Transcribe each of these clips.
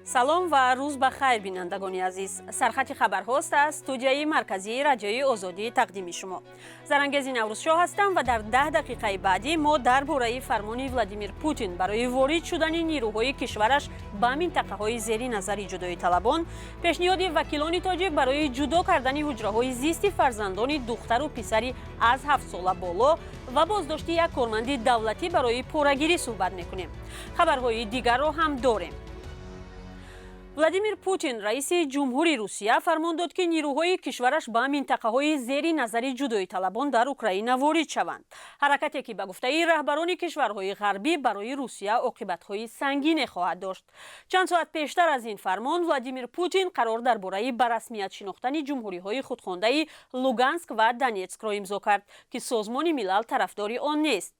Салом ва рӯз ба хайр, бинандагони азиз. Сархати хабарҳост аз студияи марказии Радиои Озодӣ тақдими шумо. Зарангези Наврӯзшоҳ ҳастам ва дар 10 дақиқаи баъдӣ мо дар бораи фармони Владимир Путин барои ворид шудани нирӯҳои кишвараш ба минтақаҳои зери назари ҷудоиталабон, пешниҳоди вакилони тоҷик барои ҷудо кардани ҳуҷраҳои зисти фарзандони духтару писари аз 7 сола боло ва боздошти як корманди давлатӣ барои порагирӣ суҳбат мекунем. Хабарҳои дигарро ҳам дорем. Владимир Путин, раиси ҷумҳури Русия, фармон дод, ки нирӯҳои кишвараш ба минтақаҳои зери назари ҷудоиталабон дар Украина ворид шаванд, ҳаракате ки ба гуфтаи раҳбарони кишварҳои ғарбӣ барои Русия оқибатҳои сангине хоҳад дошт. Чанд соат пештар аз ин фармон Владимир Путин қарор дар бораи ба расмият шинохтани ҷумҳуриҳои худхондаи Луганск ва Донетскро имзо кард, ки Созмони Милал тарафдори он нест.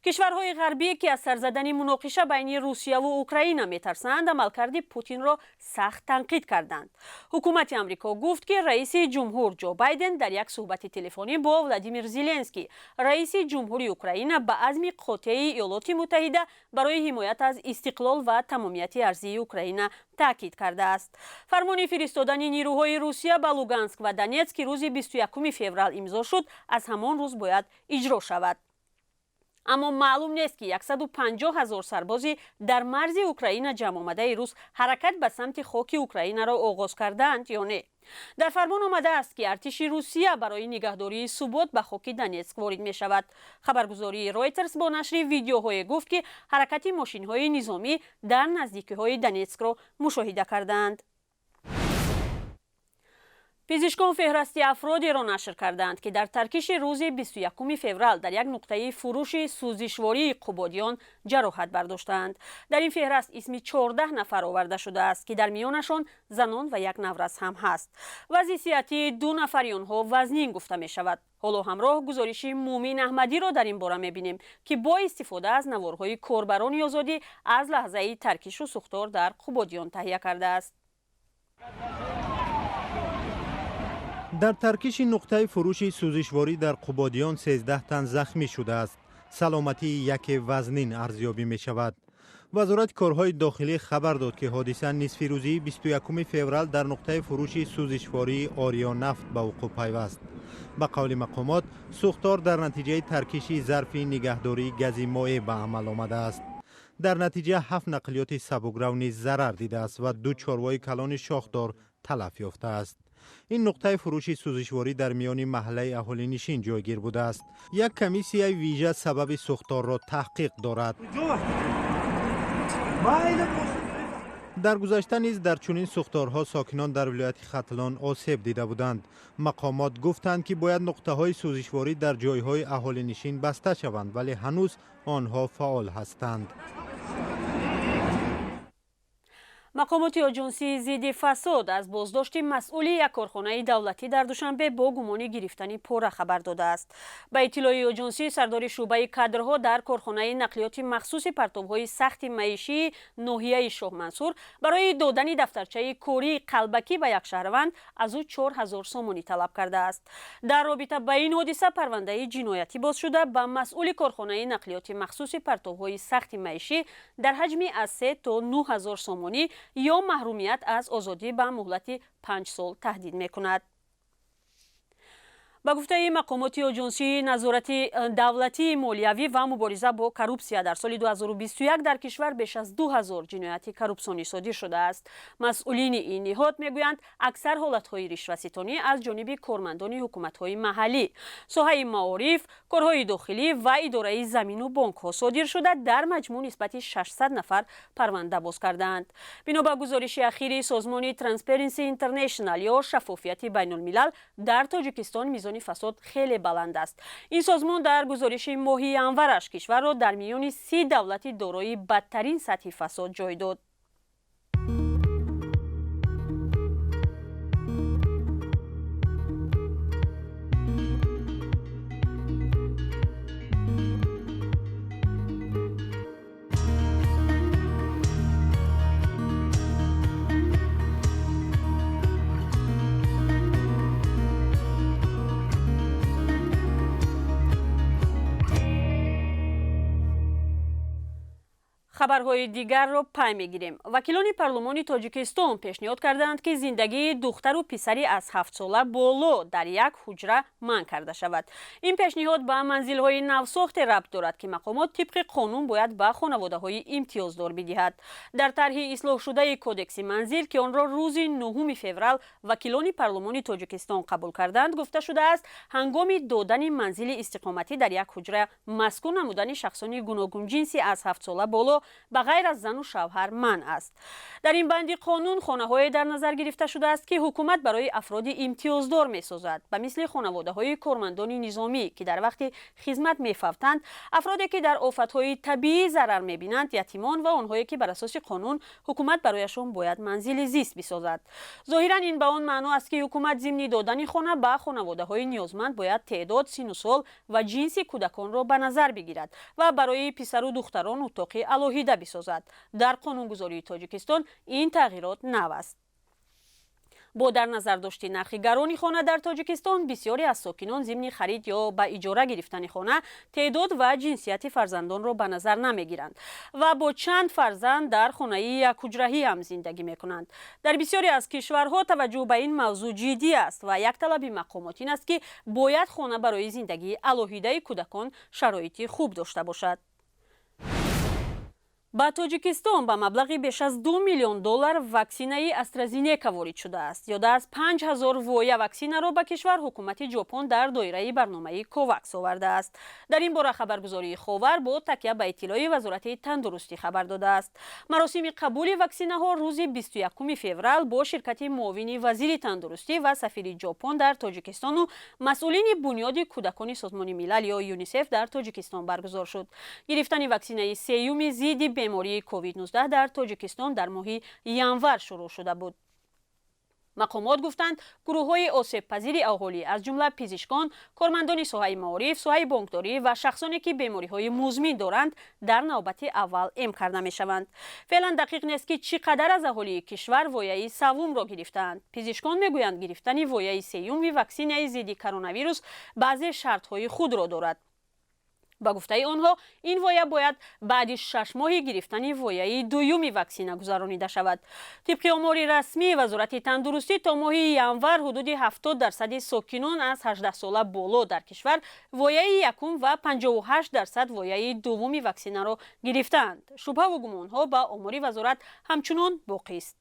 Кишварҳои ғарбӣ, ки аз сар задани муноқиша байни Русияву Украина метарсанд, амалкарди Путинро сахт танқид карданд. Ҳукумати Амрико гуфт, ки раиси ҷумҳур Ҷо Байден дар як суҳбати телефонӣ бо Владимир Зеленский, раиси ҷумҳури Украина, ба азми қотеи Иёлоти Муттаҳида барои ҳимоят аз истиқлол ва тамомияти арзии Украина таъкид кардааст. Фармони фиристодани нирӯҳои Русия ба Луганск ва Донетск, ки рӯзи 21 феврал имзо шуд, аз ҳамон рӯз бояд иҷро шавад. Аммо маълум нест, ки 150 ҳазор сарбози дар марзи Украина ҷамъомадаи рус ҳаракат ба самти хоки Украинаро оғоз кардаанд ё не. Дар фармон омадааст, ки артиши Русия барои нигаҳдории субот ба хоки Донетск ворид мешавад. Хабаргузории Ройтерс бо нашри видеоҳое гуфт, ки ҳаракати мошинҳои низомӣ дар наздикиҳои Донетскро мушоҳида кардаанд. Пизишкон феҳрасти афродеро нашр кардаанд, ки дар таркиши рӯзи 21 феврал дар як нуқтаи фурӯши сӯзишвории Қубодиён ҷароҳат бардоштаанд. Дар ин феҳраст исми 14 нафар оварда шудааст, ки дар миёнашон занон ва як наврас ҳам ҳаст. Вазъи сиҳатии ду нафари онҳо вазнин гуфта мешавад. Ҳоло ҳамроҳ гузориши Муъмин Аҳмадиро дар ин бора мебинем, ки бо истифода аз наворҳои корбарони Озодӣ аз лаҳзаи таркишу сӯхтор дар Қубодиён таҳия кардааст. Дар таркиши нуқтаи фурӯши сӯзишворӣ дар Қубодиён 13 тан захмӣ шудааст. Саломатии яке вазнин арзёбӣ мешавад. Вазорати корҳои дохилӣ хабар дод, ки ҳодиса нисфирӯзии 21 феврал дар нуқтаи фурӯши сӯзишвории Ориёнафт ба вуқӯъ пайваст. Ба қавли мақомот, сӯхтор дар натиҷаи таркиши зарфи нигаҳдории гази моеъ ба амал омадааст. Дар натиҷа ҳафт нақлиёти сабукрав низ зарар дидааст ва ду чорвои калони шохдор талаф ёфтааст. Ин нуқтаи фурӯши сӯзишворӣ дар миёни маҳаллаи аҳолинишин ҷойгир будааст. Як комиссияи вижа сабаби сӯхторро таҳқиқ дорад. Дар гузашта низ дар чунин сӯхторҳо сокинон дар вилояти Хатлон осеб дида буданд. Мақомот гуфтанд, ки бояд нуқтаҳои сӯзишворӣ дар ҷойҳои аҳолинишин баста шаванд, вале ҳанӯз онҳо фаъол ҳастанд. Мақомоти Оҷонсии зидди фасод аз боздошти масъули як корхонаи давлатӣ дар Душанбе бо гумони гирифтани пора хабар додааст. Ба иттилои оҷонсӣ, сардори шӯъбаи кадрҳо дар корхонаи нақлиёти махсуси партовҳои сахти маишии ноҳияи Шоҳмансур барои додани дафтарчаи кории қалбакӣ ба як шаҳрванд аз ӯ 4000 сомонӣ талаб кардааст. Дар робита ба ин ҳодиса парвандаи ҷиноятӣ боз шуда, ба масъули корхонаи нақлиёти махсуси партовҳои сахти маишӣ дар ҳаҷми аз 3 то 9 ҳазор сомонӣ ё маҳрумият аз озодӣ ба муҳлати 5 сол таҳдид мекунад. Ба гуфтаи мақомоти Оҷонсии назорати давлатии молиявӣ ва мубориза бо коррупсия, дар соли 2021 дар кишвар беш аз 2000 ҷинояти коррупсионӣ содир шудааст. Масъулини ин ниҳод мегӯянд, аксар ҳолатҳои ришваситонӣ аз ҷониби кормандони ҳукуматҳои маҳаллӣ, соҳаи маориф, корҳои дохилӣ ва идораи замину бонкҳо содир шуда, дар маҷмӯъ нисбати 600 нафар парванда боз кардаанд. Бино ба гузориши ахири созмони Transparency International ё Шаффофияти байнулмилал, дар Тоҷикистон мизони фасод хеле баланд аст. Ин созмон дар гузориши моҳи январаш кишварро дар миёни 30 давлати дорои бадтарин сатҳи фасод ҷой дод. Хабарҳои дигарро пай мегирем. Вакилони парлумони Тоҷикистон пешниҳод кардаанд, ки зиндагии духтару писари аз 7 сола боло дар як ҳуҷра манъ карда шавад. Ин пешниҳод ба манзилҳои навсохте рабт дорад, ки мақомот тибқи қонун бояд ба хонаводаҳои имтиёздор бидиҳад. Дар тарҳи ислоҳшудаи Кодекси манзил, ки онро рӯзи 9 феврал вакилони парлумони Тоҷикистон қабул карданд, гуфта шудааст, ҳангоми додани манзили истиқоматӣ дар як ҳуҷра маскун намудани шахсони гуногунҷинси аз 7 сола боло ба ғайр аз зану шавҳар манъ аст. Дар ин банди қонун хонаҳое дар назар гирифта шудааст, ки ҳукумат барои афроди имтиёздор месозад, ба мисли хонаводаҳои кормандони низомӣ, ки дар вақти хизмат мефавтанд, афроде ки дар офатҳои табиӣ зарар мебинанд, ятимон ва онҳое ки бар асоси қонун ҳукумат барояшон бояд манзили зист бисозад. Зоҳиран, ин ба он маъно аст, ки ҳукумат зимни додани хона ба хонаводаҳои ниёзманд бояд теъдод, синну сол ва ҷинси кӯдаконро ба назар бигирад ва барои писару духтарон утоқи алоҳида бисозад. Дар қонунгузории Тоҷикистон ин тағйирот нав аст. Бо дар назар дошти нархи гарони хона дар Тоҷикистон, бисёре аз сокинон зимни харид ё ба иҷора гирифтани хона теъдод ва ҷинсияти фарзандонро ба назар намегиранд ва бо чанд фарзанд дар хонаи якҳуҷраҳӣ ҳам зиндагӣ мекунанд. Дар бисёре аз кишварҳо таваҷҷӯҳ ба ин мавзӯъ ҷиддӣ аст ва як талаби мақомот ин аст, ки бояд хона барои зиндагии алоҳидаи кӯдакон шароити хуб дошта бошад. Ба Тоҷикистон ба маблағи беш аз 2 миллион доллар ваксинаи Астразенека ворид шудааст. Зиёда аз 5000 воя ваксинаро ба кишвар ҳукумати Ҷопон дар доираи барномаи Ковакс овардааст. Дар ин бора хабаргузории Ховар бо такя ба иттилои Вазорати тандурустӣ хабар додааст. Маросими қабули ваксинаҳо рӯзи 21 феврал бо ширкати муовини вазири тандурустӣ ва сафири Ҷопон дар Тоҷикистону масъулини Бунёди кӯдакони Созмони Милал ё ЮНИСЕФ дар Тоҷикистон баргузор шуд. Гирифтани ваксинаи сеюми зидди бемории COVID-19 дар Тоҷикистон дар моҳи январ шурӯъ шуда буд. Мақомот гуфтанд, гурӯҳҳои осебпазири аҳолӣ, аз ҷумла пизишкон, кормандони соҳаи маориф, соҳаи бонкдорӣ ва шахсоне ки бемориҳои музмин доранд, дар навбати аввал эм карда мешаванд. Феълан дақиқ нест, ки чӣ қадар аз аҳолии кишвар вояи саввумро гирифтаанд. Пизишкон мегӯянд, гирифтани вояи сеюми ваксинаи зидди коронавирус баъзе шартҳои худро дорад. Ба гуфтаи онҳо, ин воя бояд баъди 6 моҳи гирифтани вояи дуюми ваксина гузаронида шавад. Тибқи омори расмии Вазорати тандурустӣ, то моҳи январ ҳудуди 70 дарсади сокинон аз 18 сола боло дар кишвар вояи якум ва 58 дарсад вояи дуввуми ваксинаро гирифтаанд. Шубҳаву гумонҳо ба омори вазорат ҳамчунон боқист.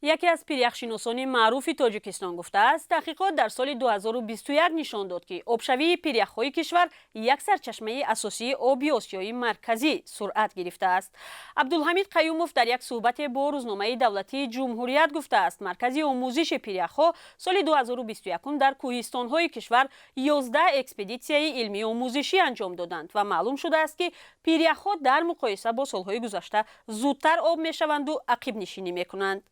Яке аз пиряхшиносони маъруфи Тоҷикистон гуфтааст, таҳқиқот дар соли 2021 нишон дод, ки обшавии пиряхҳои кишвар, як сарчашмаи асосии оби Осиёи Марказӣ, суръат гирифтааст. Абдулҳамид Қаюмов дар як суҳбате бо рӯзномаи давлатии Ҷумҳурият гуфтааст, Маркази омӯзиши пиряхҳо соли 2021 дар кӯҳистонҳои кишвар 11 экспедитсияи илмии омӯзишӣ анҷом доданд ва маълум шудааст, ки пиряхҳо дар муқоиса бо солҳои гузашта зудтар об мешаванду ақибнишинӣ мекунанд.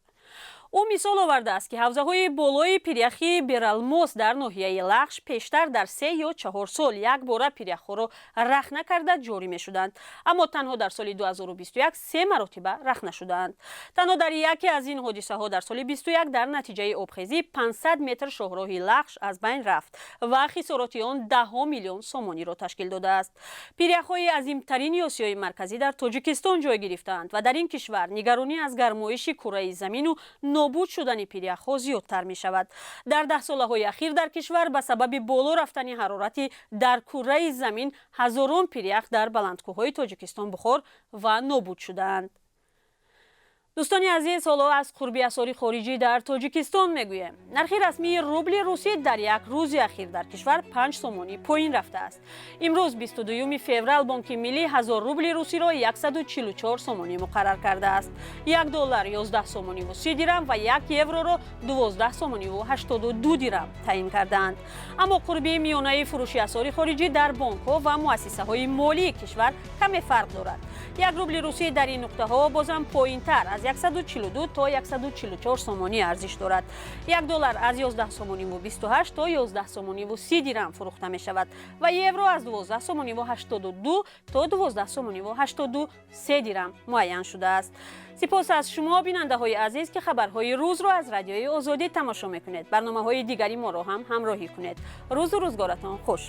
Ӯ мисол овардааст, ки ҳавзаҳои болои пиряхи Бералмос дар ноҳияи Лахш пештар дар 3 ё 4 сол як бора пиряхҳоро рахна карда ҷорӣ мешуданд, аммо танҳо дар соли 2021 се маротиба рахна шудаанд. Танҳо дар яке аз ин ҳодисаҳо дар соли 21 дар натиҷаи обхезӣ 500 метр шоҳроҳи Лахш аз байн рафт ва хисороти он даҳҳо миллион сомониро ташкил додааст. Пиряхҳои азимтарини Осиёи Марказӣ дар Тоҷикистон ҷой гирифтаанд ва дар ин кишвар нигаронӣ аз гармоиши кураи замину нобуд шудани пиряхҳо зиёдтар мешавад. Дар даҳсолаҳои ахир дар кишвар ба сабаби боло рафтани ҳарорати дар кураи замин ҳазорон пирях дар баландкӯҳҳои Тоҷикистон бухор ва нобуд шудаанд. Дӯстони азиз, ҳоло аз қурби асъори хориҷӣ дар Тоҷикистон мегӯем. Нархи расмии рубли русӣ дар як рӯзи ахир дар кишвар 5 сомонӣ поин рафтааст. Имрӯз, 22 феврал, Бонки Миллӣ 1000 рубли русиро 144 сомонӣ муқаррар кардааст. 1 доллар 11 сомониву 30 дирам ва 1 евроро 12 сомониву 82 дирам таъин кардаанд. Аммо қурби миёнаи фурӯши асъори хориҷӣ дар бонкҳо ва муассисаҳои молии кишвар каме фарқ дорад. 1 рубли русӣ дар ин нуқтаҳо бозам поинтар аз Аз 142 то 144 сомонӣ арзиш дорад. 1 доллар аз 11 сомониву 28 то 11 сомониву 30 дирам фурӯхта мешавад ва евро аз 12 сомониву 82 то 12 сомониву 83 дирам муайян шудааст. Сипос аз шумо, бинандаҳои азиз, ки хабарҳои рӯзро аз Радиои Озодӣ тамошо мекунед. Барномаҳои дигари моро ҳам ҳамроҳӣ кунед. Рӯзу рӯзгоратон хуш.